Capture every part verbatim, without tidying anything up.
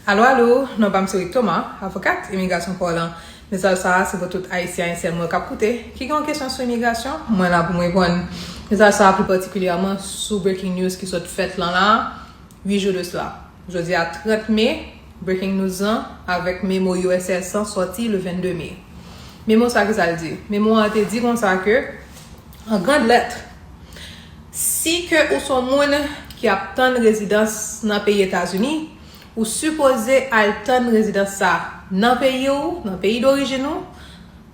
Alo, alo, non pa m se Rick Thomas, avokat imigrasyon pòlan. Mesaj sa a se pou tout Ayisyen, Ayisyèn mwen k ap koute, ki gen yon kesyon sou imigrasyon, mwen la pou m reponn. Mesaj sa a pli patikilyèman sou breaking news ki sot fèt lan la, uit jou de sila. Jodi a trant me, breaking news lan avèk memo U S C I S lan sòti le vennde me. Memo sa ki sa l di? Memo an te di konsa ke, an grand lèt, si ke ou se yon moun ki ap tann rezidans nan peyi Etazini, ou sipoze al tann rezidans sa nan peyi w, nan peyi dorijin ou,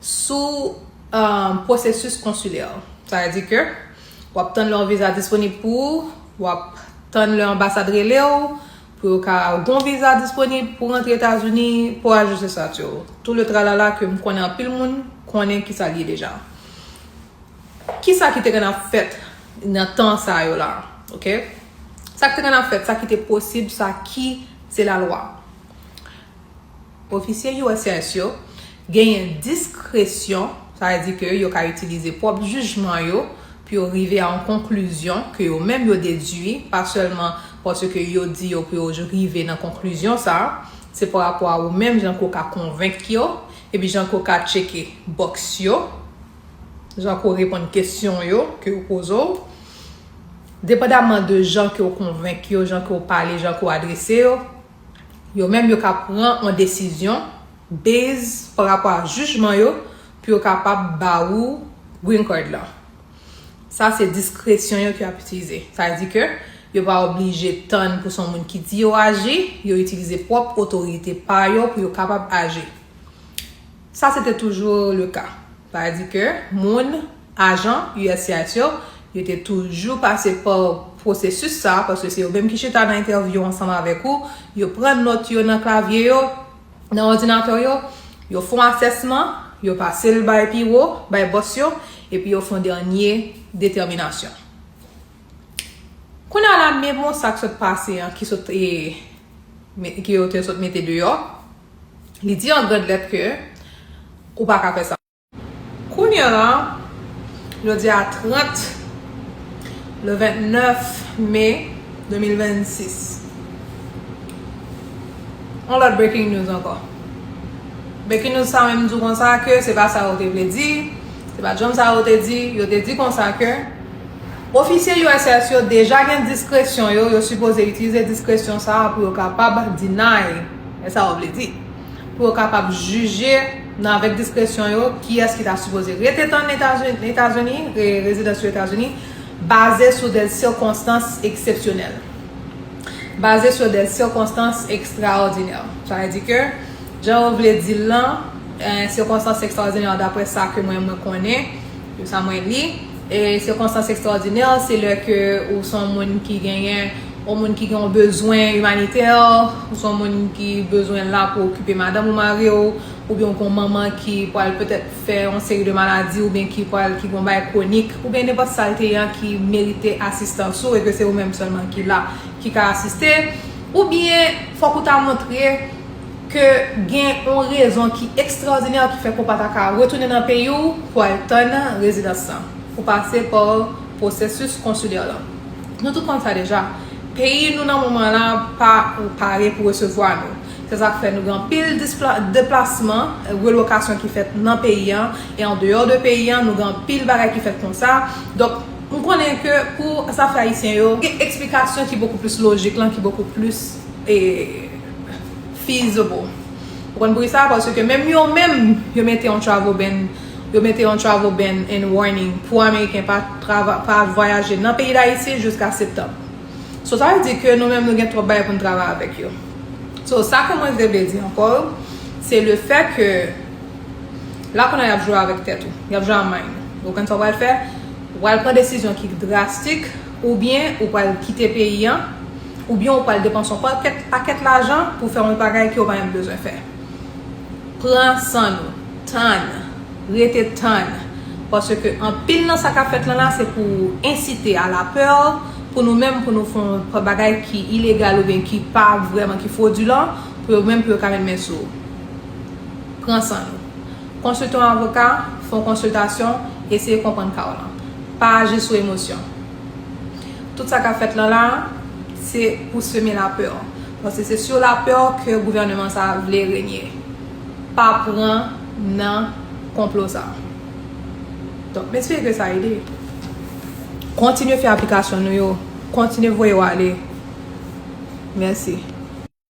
sou, um, pwosesis konsilè. Sa vle di ke w ap tann lè yon viza disponib pou ou, w ap tann lè anbasad rele w, pou yo ka gon viza disponib pou rantre Etazini, pou ajoute estati w. Tout le tralala ke m konnen anpil moun konnen ki sa l ye deja. Kisa ki te konn ap fèt nan tan sa yo la? Oke? Sa ki te konn ap fèt, sa ki te posib, sa ki se lalwa. Ofisye U S C I S yo genyen diskresyon, sa vle di ke yo ka itilize pwòp jijman yo pou yo rive a yon konklizyon ke yo menm yo dedui, pa sèlman paske yo di yo pou yo rive nan konklizyon sa a, se pa rapò a ou menm jan ke w ka konvenk yo, epi jan ke w ka tcheke bòks yo, jan ke w reponn kesyon yo ke yo poze w, depandamman de jan ke w konvenk yo, jan ke w pale, jan ke w adrese yo, yo menm yo ka pran yon desizyon base pa rapò a jijman yo pou yo kapab ba ou green card lan. Sa se diskresyon yo ki ap itilize. Sa vle di ke yo pa oblije tann pou se yon moun ki di yo aji, yo itilize pwòp otorite pa yo pou yo kapab aji. Sa se te toujou le ka. Sa vle di ke moun, ajan U S C I S yo, yo te toujou pase pa pwosesis sa, paske se yo menm ki chita nan entèvyou ansanm avèk ou, yo pran nòt yo nan klavye yo, nan òdinatè yo, yo fè yon asèsman, yo pase l bay pi wo, bay bòs yo, epi yo fè yon dènye detèminasyon. Kounye a la, memo sa k sot pase an, ki sot, e, me- ki yo te sot mete deyò, li di an grand lèt ke ou pa ka fè sa. Kounye a la, jodi a trant, le vennèf me de mil vennsis. Yon lòt breaking news ankò. Breaking news sa menm di w konsa ke se pa sa yo te vle di, se pa janm sa yo te di, yo te di konsa ke ofisye U S C I S yo deja gen diskresyon yo, yo sipoze itilize diskresyon sa a pou yo kapab deny, e sa yo vle di, pou yo kapab jije nan avèk diskresyon yo kiyès ki ta sipoze rete tann Etazini, Etazini, re- rezidans yo Etazini, baze sou de sirkonstans eksepsyonèl. Baze sou de sirkonstans ekstraòdinè. Sa vle di ke, jan yo vle di l lan, eh, sirkonstans ekstraòdinè, daprè sa ke mwen, mwen konnen, de sa mwen li, e sirkonstans ekstraòdinè, se lè ke ou se yon moun ki genyen, yon moun ki gen yon bezwen imanitè, ou se yon moun ki bezwen la pou okipe madanm ou mari w, oubyen ou gen yon manman ki pral petèt fè yon seri de maladi, oubyen ki pral, ki gen yon bagay kwonik, oubyen nenpòt sa l te ye an ki merite asistans ou, e ke se ou menm sèlman ki la, ki ka asiste, oubyen fòk ou ta montre ke gen yon rezon ki ekstraòdinè ki fè ke w pa ta ka retounen nan peyi w pou al tann rezidans lan, pou pase pa pwosesis konsilè lan. Nou tout konn sa deja. Peyi nou nan moman la pa pare pou resevwa nou. Se sa k fè nou gen anpil displa- deplasman, relokasyon ki fèt nan peyi an, e an deyò de peyi an, nou gen anpil bagay ki fèt konsa. Donk, m konnen ke pou zafè ayisyen yo, gen eksplikasyon ki bokou plis lojik lan, ki bokou plis, e, feasible. Ou konn poukisa? Paske menm yo menm, yo mete yon travel ban, yo mete yon travel ban and warning pou Ameriken pa trava- pa vwayaje nan peyi Dayiti jiska septanm. So, sa vle di ke nou menm nou gen twòp bagay pou n travay avèk yo. So, sa ke mwen te vle di ankò, se le fè ke la kounye a y ap jwe avèk tèt ou, y ap jwe a mind ou. Ou konn sa w pral fè? Ou pral pran desizyon ki drastik, oubyen ou pral kite peyi an, oubyen ou pral depanse yon pakèt, pakèt lajan pou fè yon bagay ke w pa menm bezwen fè. Pran san nou, tann, rete tann. Paske anpil nan sa k ap fèt lan la, se pou ensite a la pè, pou nou menm, pou nou fè yon bagay ki ilegal oubyen ki pa vrèman, ki frodilan, pou yo menm, pou yo ka met men sou ou. Pran san nou. Konsilte yon avoka, fè yon konsiltasyon, eseye konprann ka w lan. Pa aji sou emosyon. Tout sa k ap fèt lan la, se pou seme lapè. Paske se sou lapè ke gouvènman sa vle renye. Pa pran nan konplo sa. Donk, m espere ke sa ede. Kontinye fè aplikasyon nou yo. Kontinye voye yo ale. Mèsi.